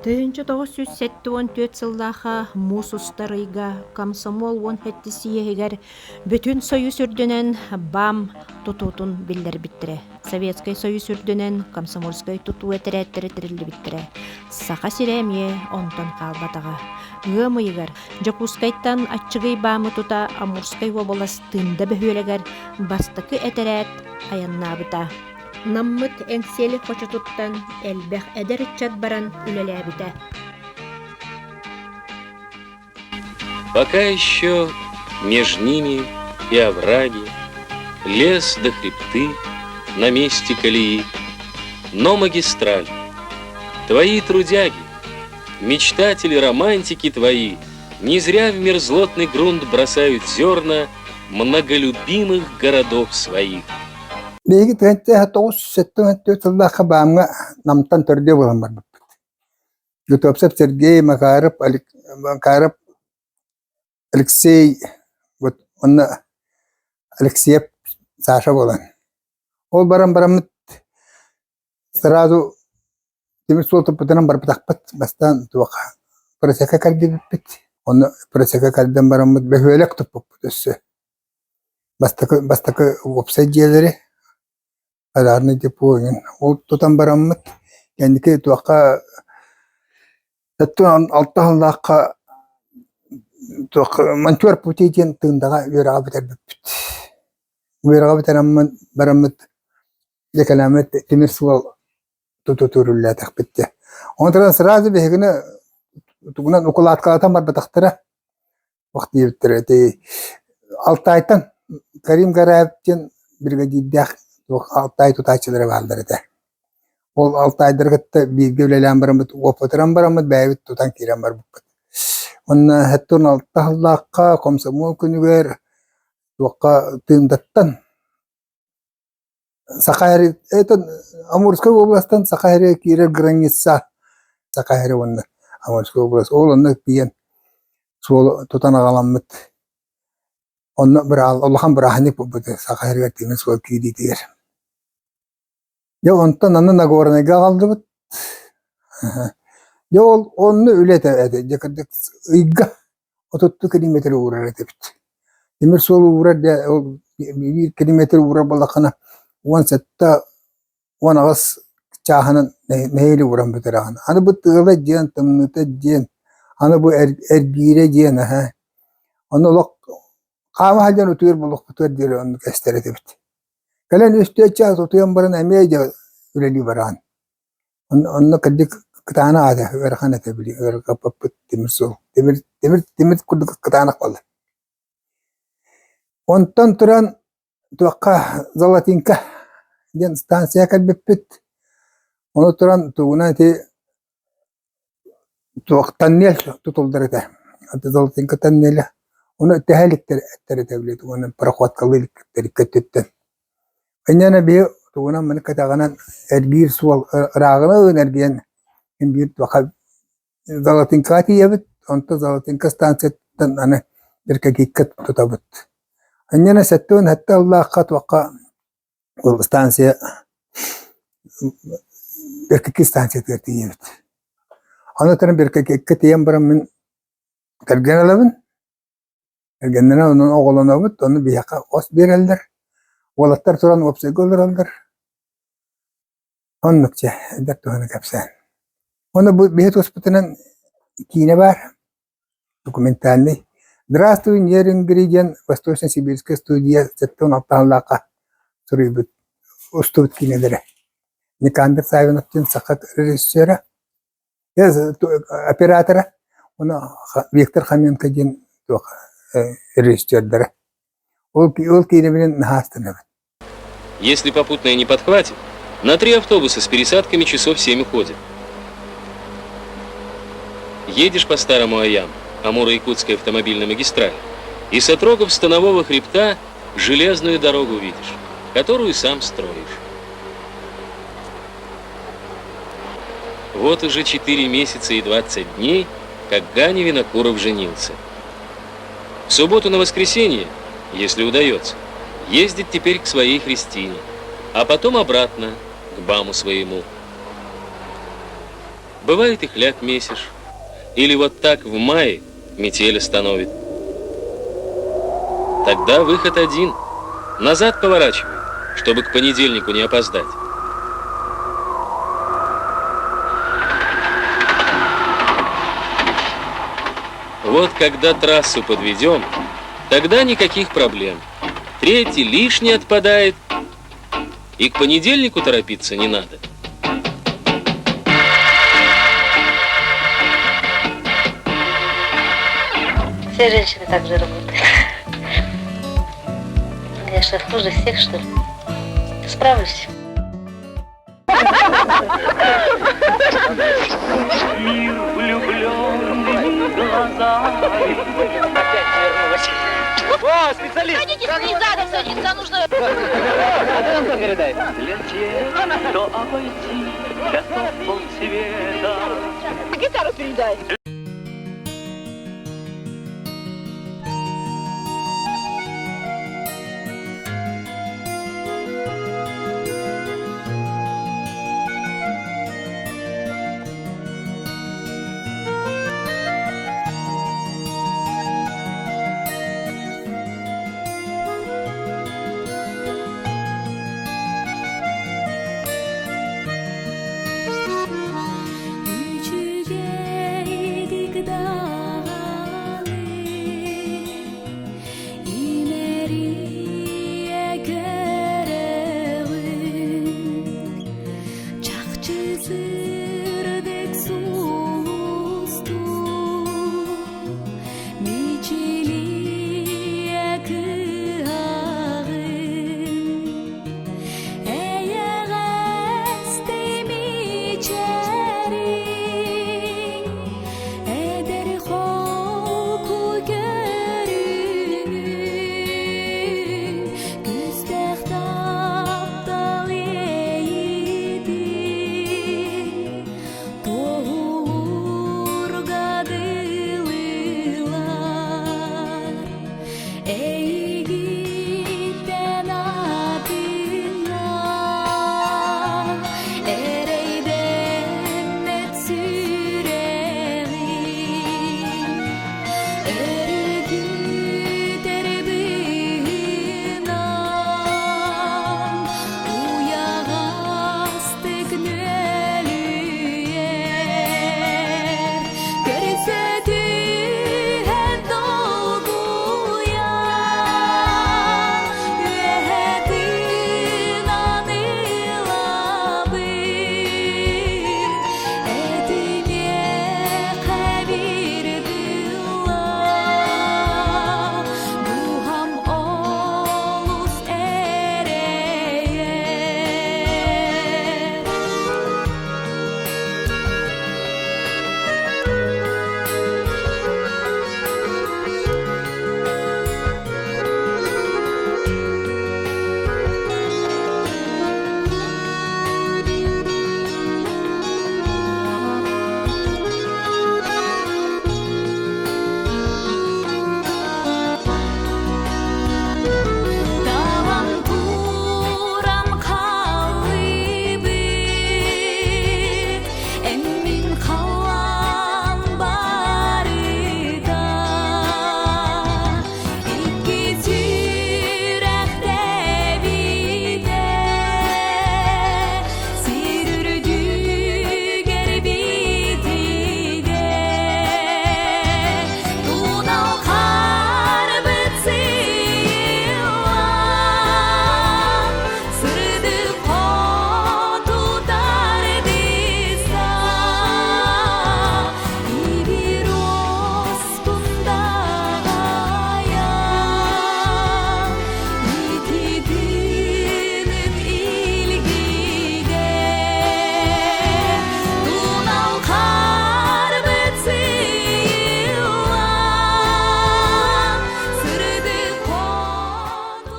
1974 сыллаахха муус устар ыйга комсомол уон сэттис съеһигэр Бүтүн Союз үрдүнэн БАМ тутуутун биллэрбиттэрэ. Советскай Союз үрдүнэн комсомольскай тутуу этэрээттэрэ тэриллибиттэрэ. Саха сирэ эмиэ онтон хаалбатаҕа. Ыам ыйыгар Дьокуускайтан Аччыгый БАМы тута Амурскай уобалас Тында бөһүөлэгэр бастакы этэрээт айаннаабыта. Наммыт Эҥсиэли хочотуттан элбэх эдэр ыччат баран үлэлээбитэ. Пока еще меж ними и овраги, Лес да хребты на месте колеи, Но магистраль, твои трудяги, Мечтатели-романтики твои Не зря в мерзлотный грунт бросают зерна Многолюбимых городов своих. Биһиги тыһыынча тоҕус сэттэ түөрт сыллаахха баамҥа Намтан төрдүө буолан барбыппыт. Готовцев Сергей, Макаров, Макаров Алексей, вот уонна Алексеев Саша буолан. Ол баран бараммыт сразу тимир суол туппутунан барбатахпыт. Бастаан туох просека кэрдибиппит. Онно просека кэрдэн бараммыт бөһүөлэк туппуппут өссө. Бастакы бастакы уопсай дьиэлэри Полярный депо эҥин. Ол тутан бараммыт кэнники туохха алта сыллаахха туох монтер пути диэн Тындаҕа үөрэҕи бүтэрбиппит. Үөрэҕи бүтэрэммин бараммыт дьэкэлээммит тимир суол тутутууруллээтэхпит дьэ. Онтон сразу биһигини тугунан укулааткалатан барбатахтара. Туох диэбиттэрэ ити Алтайтан Карим Гараев диэн бригадирдээх туох Алтай тутааччылара бааллар этэ. Ол Алтайдары кытта бииргэ үлэлээн бараммыт, уопутуран бараммыт бэйэбит тутан киирэн барбыппыт. Уонна хэттон алта сыллаахха комсомол күнүгэр туохха Тыындаттан Саха это Амурскай областан Саха сиригэр киирэр граница Саха сирэ уонна Амурскай область ол онно тиийэн суолу тутан аҕаламмыт онно улахан бырааһынньык буолбута Саха сиригэр тимир суол киириитигэр. Дьэ онтон аны Нагорнайга аҕаллыбыт. Дьэ ол онно үлэ этэ дьэ кырдьык ыйга отуттуу километр уурар этибит. Тимир суол уурар дьэ ол биир километр уурар буоллаххына 17 18 чааһынан нэһиилэ ууран бүтэрэҕин. Аны бу тыала диэн, тымныыта диэн, аны бу эргиирэ диэн аһа. Ону олох хаама сылдьан утуйар буолуохпутугар диэри оннук эстэр этибит. Кэлэн үс-түөрт чаас утуйан баран эмиэ дьэ үлэлии бараҕын. Онно кырдьык кытаанах аата ыарахан этэ били ыарырҕаппыппыт тимир суол тимир тимир тимир курдук кытаанах буолла. Онтон туран туохха Золотинка диэн станция кэлбиппит. Ону туран тугунан ити туох тоннель тутуллар этэ. Золотинка тоннеля. Ону тэһэ иликтэр эттэр этэ били тугунан проходкалыы иликтэр икки өттүттэн. Инньэ биһи тугунан маны кэтэҕинэн эргиир суол ырааҕынан эргийэн мин биир туохха Золотинкаҕа тиийэбит, онтон Золотинка станцияттан аны Беркакикка тутабыт. Инньэ 77 сыллаахха туохха ол станция Беркакит станциятыгар тиийэбит. Аны туран Беркакикка тиийэн баран мин кэргэн ылабын. Кэргэннэрэ онон оҕолонобут, ону биһиэхэ ос биэрэллэр, уолаттар туран уопсайга олороллор. Оннук дьэ, элбэх туһаны кэпсээн. Уонна бу биһи туспутунан киинэ баар, документальный. «Здравствуй, Нерюнгри» диэн Восточно-Сибирская студия 76 сыллаахха суруйбут, устубут киинэлэрэ. Никандр Савинов диэн саха режиссера оператора уонна Виктор Хоменко диэн туох режиссердара. Ол, ол киинэбинэн наһаа астынабын. Если попутная не подхватит, на три автобуса с пересадками часов семь уходит. Едешь по старому Аям, Амуро-Якутской автомобильной магистрали, и с отрогов Станового хребта железную дорогу видишь, которую сам строишь. Вот уже 4 месяца и 20 дней, как Ганя Винокуров женился. В субботу на воскресенье, если удается, ездит теперь к своей Христине, а потом обратно к Баму своему. Бывает и хляб месишь. Или вот так в мае метель остановит. Тогда выход один. Назад поворачивай, чтобы к понедельнику не опоздать. Вот когда трассу подведем, тогда никаких проблем. Третий лишний отпадает, и к понедельнику торопиться не надо. Все женщины так же работают. Я что, хуже всех, что ли? Справлюсь. Мир влюбленными глазами. Опять вернулась. О, специалист! Садитесь, не надо садиться, нужно... Передай. Для тех, кто обойти готов полсвета. Гитару передай. Үчүгэйдик даҕаны имэрийэ көрөҕүн чахчы сырдык сулустуу мичилийэ кыһаҕын Эйэҕэстий мичээриҥ, эдэр холку көрүҥүҥ, күүстээх таптал иэйиитин туоһулуурга дылылар. Эйигиттэн атына эрэйдэммэт сүрэҕим өрүкүтэр быһыынан уйаҕастык нүөлүйэр көрсө түһэн долгуйан үөһэ тыынан ылабын этиниэхэ биир тылла дууһам олус эрэйэр Талан туран хааллыбыт, эн мин халлаан барыта. Икки сүрэх тэбиитэ, сир үрдүгэр битигэ. Тунал харбыт сыйыллан, сырдык хоту тардыса. Ибир оспундаҕайан, ититинин илгиде. Тунал харбыт сыйыллан, сырдык хоту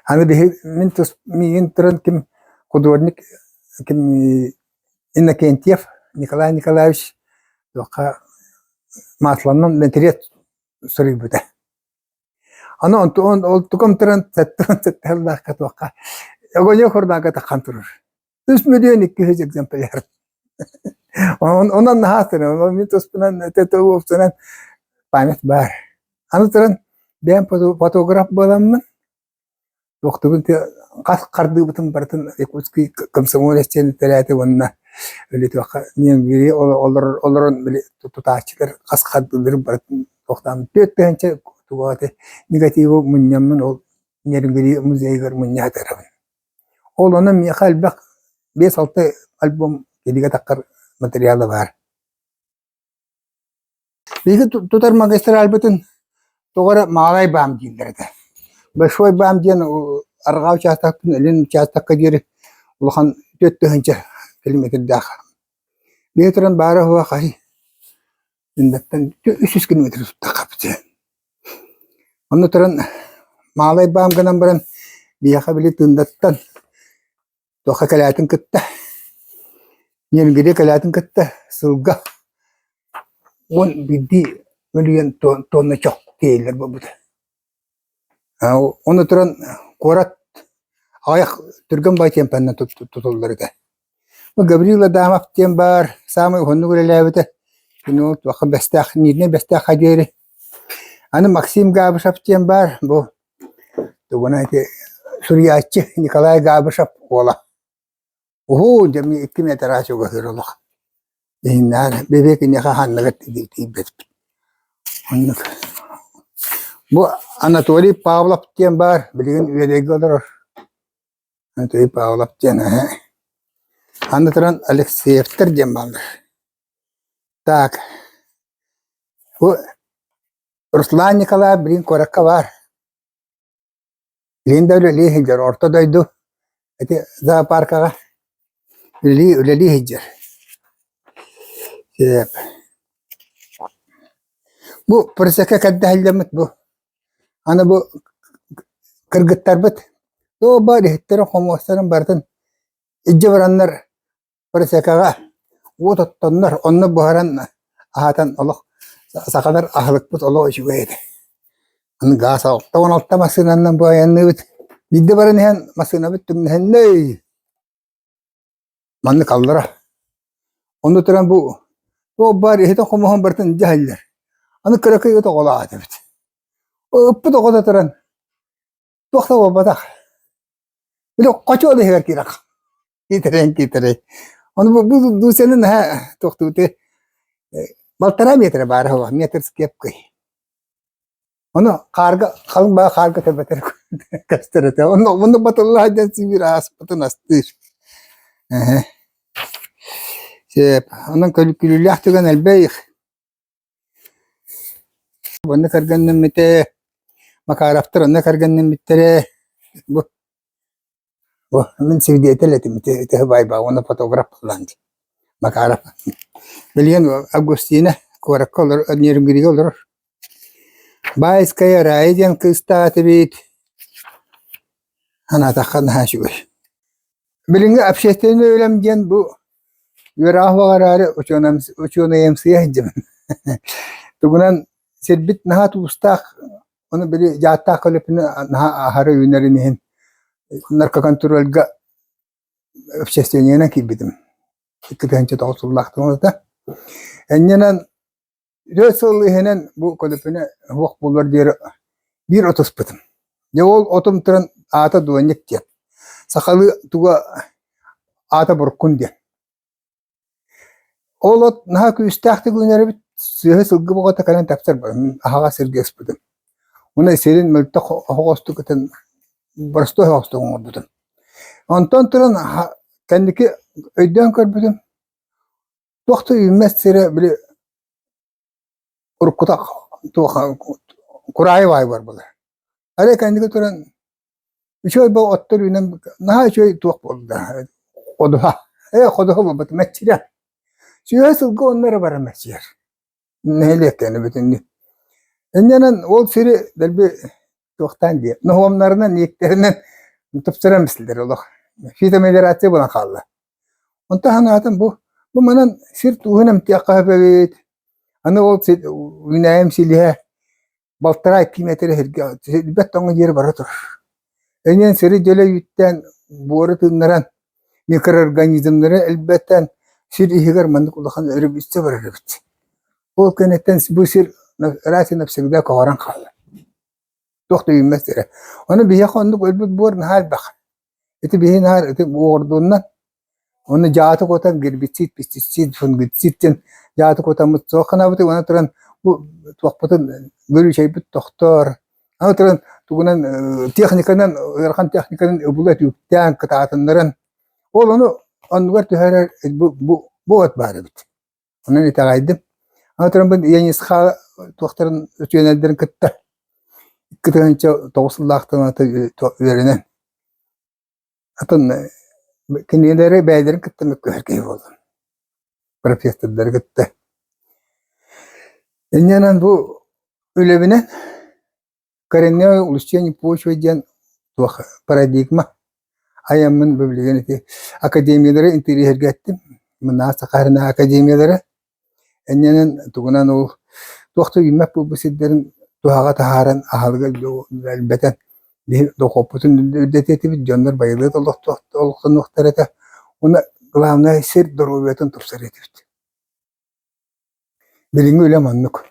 Аны биһи мин тус миигин туран ким художник ким Иннокентьев Николай Николаевич туохха масланан мэтириэт суруйбута. Аны онту ол тукам туран сэттэ сыллаахха туохха огонек курдаага таххан турар. 3 200 экземпляр. Онон наһаа астынабын. Мин туспунан, уопсунан память баар. Аны туран бэйэм фотограф буоламмын, туохтугун хас хардыыбытын барытын Якутский комсомолец диэн тэрээти уонна били туохха Нингири олорон били тутааччылар хас хардыыларын барытын туохтаан 4000 туга негативы мунньаммын ол Нерюнгри музейыгар мунньа сытарабын. Ол онон миэхэ элбэх 5-6 альбом кинигэ таххар материала баар. Биһиги тутар магистральбытын тоҕо эрэ Маалай баам дииллэр этэ. Большой баам диэн арҕаа учаастактан илин учаастакка диэри улахан 4000 километрдаах. Биһи туран баара суоҕа хай Индэттэн 300 километр туттахха Онно туран Маалай баам гынан баран биһиэхэ били Тындаттан туохха кэлээтин кытта Ньиргири кэлээтин кытта сылга 11 мөлүйүөн тонна чох тиэйиллэр буолбута. Ону туран куорат аҕыйах түргэн баҕайы темпанан тутуллар этэ. Гаврил Адамов диэн баар, саамай уһуннук үлэлээбитэ. Кини ол туохха Бэстээх, Мииринэй Бэстээххэ диэри. Аны Максим Габышев диэн баар, бу тугунан ити суруйааччы Николай Габышев уола. Уһуу, дьэ 2 метр чугаһыыр олох. Иһиннээн бэбиэ киниэхэ ханныгар тиийбэппит. Оннук. Бу Анатолий Павлов диэн баар, билигин Үөдэйгэ олорор. Анатолий Павлов диэн эһэ. Аны туран Алексеевтар диэн бааллар. Так, бу Руслан Николаев билигин куоракка баар. Билигин да үлэлии сылдьар орто дойду ити зоопаркаҕа үлэлии үлэлии сылдьар. Сөп. Бу пресекка кэрдэ бу Аны бу кыргыттарбыт туох баар иһиттэрин-хомуостарын барытын илдьэ бараннар просекаҕа уот оттоннор, онно буһаран аһатан олох сахалар аһылыкпыт олох үчүгэй этэ. Аны гаас 66 массыынанан бу айанныыбыт. Биирдэ баран иһэн массыынабыт түҥнэһиннэй. Маннык аллара. Онно туран бу туох баар иһитин-хомуһун барытын илдьэ иһэллэр. Аны кыракый ыт оҕолоох этибит. Ыппыт оҕото туран туох да буолбатах. Били хочуол иһигэр киирэх. Киитэрэй киитэрэй. Ону бу, бу Дусяны наһаа туохтуути балтараа метрэ баара суоҕа, метр с кепкой. Ону хаарга халыҥ баҕа хаарга тэбэтэр көстөр этэ. Онно онно батыллаах диэн сибиир ааспытын астыыр. Эһэ. Сөп. Онон күлүүлээх түгэн элбэх. Онно кэргэннэммитэ, Макаровтар онно кэргэннэммиттэрэ. Бу Бу мин свидетель этим ити ити баайбаа уонна фотограф буоллаан дии Макаров. Билигин Августина куоракка олорор Нерюнгригэ олорор. Баайская Рая диэн кыыстаах этибит. Санаатахха наһаа үчүгэй. Билиҥҥи общественнай үлэм диэн бу үөрэҕэ суох эрээри учуонайымсыйа сылдьабын. Тугунан сирбит наһаа туустаах Ону били дьааттаах көлөпүнэ наһаа аһары үүнэрин иһин наркоконтрольга общественнигынан киирбитим. 2009 сыллаахтан этэ. Энньэнэн 4 сыл иһинэн бу көлөпүнэ суох буолуор диэри биир отуспутум. Дьэ ол отум туран аата Дуонньук диэн. Сахалыы туга аата Буркун диэн. Ол от наһаа күүстээхтик үүнэр эбит, сыыһа сылгы бөҕөтө кэлэн тэпсэр аһаҕас сиргэ ыспытым. Уонна сирин мөлтөх оһоҕостук ытан боростуой оһоҕостук оҥорбутум. Онтон туран кэнники өйдөөн көрбүтүм, туох да үүммэт сирэ били уруккута туох кураайы баай буолар. Арай кэнники туран үчүгэй бу оттор үүнэн наһаа үчүгэй туох буолла ходуһа ээ ходуһа буолбат мэччирэ сүөһэ сылгы онно эрэ баран мэччийэр нэһилиэктэни бүтүннүү инньэнэн ол сири дэлби туохтаан диэ ноһуомнарынан ииктэринэн тупсаран бистилэр олох фитомелиорация буолан хаалла онтон санаатым бу бу манан сир тууһун эмтиэххэ сөп эбит аны ол үүнээйим силиһэ балтараа 2 миэтэрэ сиргэ сирбэт тоҥо диэри бара турар. Эйиэн сири дьөлө үүттээн, буору тыыннаран. Микроорганизмнары элбэтэн сир иһигэр маннык улахан өрүбүччэ барар эбит. Ол кэнниттэн бу сир раз и навсегда көҕөрөн хаалар. Туох да үүммэт сирэ. Ону биһиэхэ оннук өлбүт буор наһаа элбэх. Ити биһи наар ити уоҕурдууннан уонна дьааты куотан гербицид, пестицид, фунгицид диэн дьааты куотаммыт суох гынабытый уонна туран бу туохпутун гөрүүчэйбит тохтоор. Аны туран тугунан техниканан ыарахан техниканан ыбыла түбүктээн кытаатыннаран ол ону оннугар түһэрэр бу бу бу от баар эбит. Онон итэҕэйдим. Аны туран бу Янисха туохтарын үтүөнэллэрин кытта 2009 сыллаахтан үөрэнэн атын кинилэри бэйэлэрин кытта мөккүһэр киһи буоллум. Профессордары кытта. Инньэнэн бу үлэбинэн Коренное улучшение почвы диэн туох парадигма айаммын бу билигин ити академиялары интэриэһиргэттим. Мына Сахарина академиялары Иннинэн тугунан ол туох да үүммэт буолбут сирдэрин туһаҕа таһааран аһылыга элбэтэн биһи дохуоппутун үрдэтиэ этибит, дьоннор байылыат олохтонуохтара этэ. Уонна главное сир доруобуйатын тупсарыа этибит. Билиҥҥи үлэм оннук.